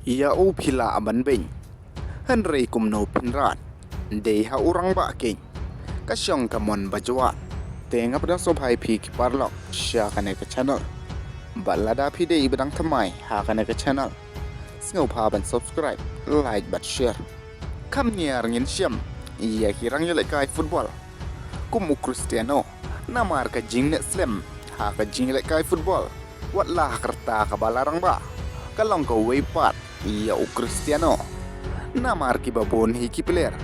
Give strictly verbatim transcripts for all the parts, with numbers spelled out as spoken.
Ïa u phi lah ban beiñ, hynrei kumno phin rat? Dei ha u rangbah keiñ, ka shong ka mon ba jwat. Te nga pdiang sngewbha ïa phi ki paralok sha kane ka channel. Bad lada phi dei ba dang thymmai ha kane ka channel, sngewbha ban subscribe, like bad share. Kham niar ngin shem ïa ki rangïalehkai football kum u Cristiano, namar ka jingneh slem ha ka jingïalehkai football. Wat la ha ka rta kaba la rangbah, ka long kawei pat ïa u Cristiano. Namar kiba bun hi ki player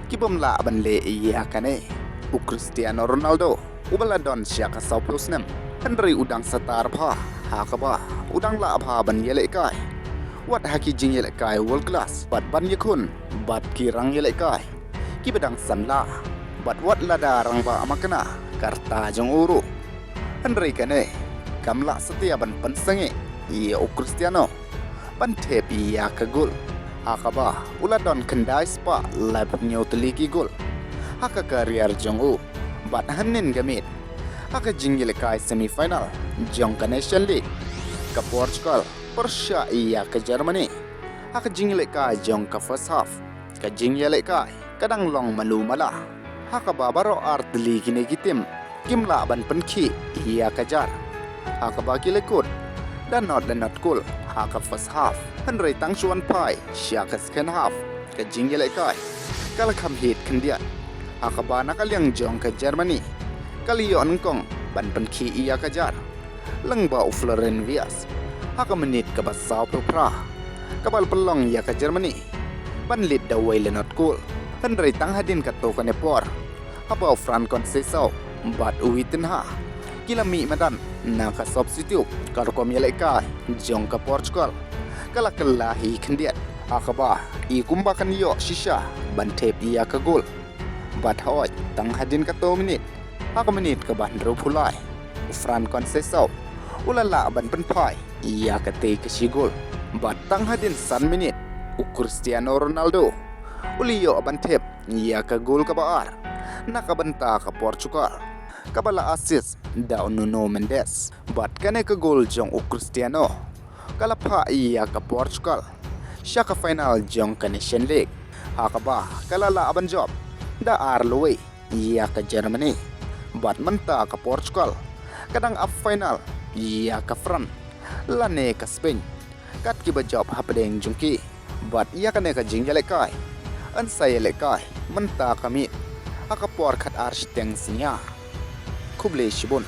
kibym lah ban leh ïa kane. U Cristiano Ronaldo, uba la don sha ka sawphew snem, hynrei u dang star bha, ha kaba u dang lah bha ban ïalehkai wat ha ki jingïalehkai world class, bad ban ïakhun bad ki rangïalehkai kiba dang san lah. Bad wat lada rangbah makna ka rta jong u ruh, hynrei kane kam lah satia ban pynsangeh ïa u Cristiano ban thep ïa ka gol, ha kaba u la don khyndai spah laiphew hynñiew tylli ki gol ha ka career jong u. Bad hynnin ka miet, ha ka jingïalehkai semi final jong ka Nation League, ka Portugal pyrshah ïa ka Germany, ha ka jingïalehkai jong ka first half, ka jingïalehkai ka dang long malu mala, ha kaba baroh ar tylli kine ki team kim lah ban pynkhih ïa ka jar, ha kaba ki la kut da not da not kol ha ka first half, hynrei tang shu wan phai sha ka second half, ka jingïalehkai ka la kham hiat khyndiat, ha kaba na ka liang jong ka Germany ka la ïoh nyngkong ban pynkhih ïa ka jar lyngba u Florian Wirtz ha ka minit kaba sawphew phra, kaba la pynlong ïa ka Germany ban lead da wei la not kol. Hynrei tang hadien kato kane por, haba u Fran Conceição bad u Vitinha ki la mih madan na ka substitute, ka rukom ïalehkai jong ka Portugal ka la kylla hi khyndiat, ha kaba i kumba kan ïoh shisha ban thep ïa ka gol. Bad hooid, tang hadien kato minit, ha ka minit kaba hynriewphew lai, u Fran Conceição u la lah ban pynphai ïa katei ka shi gol. Bad tang hadien san minit, u Cristiano Ronaldo u la ïoh ban thep ïa ka gol kaba ar na ka bynta ka Portugal, kaba la assist da u Nuno Mendes. Bad kane ka gol jong u Cristiano ka la phah ïa ka Portugal sha ka final jong ka Nation League, ha kaba ka la lah ban jop da ar lawei ïa ka Germany. Bad mynta ka Portugal ka dang ap final ïa ka France lane ka Spain, kat kiba jop hapdeng jong ki. Bad ïa kane ka jingïalehkai yn sa ïalehkai mynta ka miet ha ka por khatar shiteng synñia. Khublei shibun.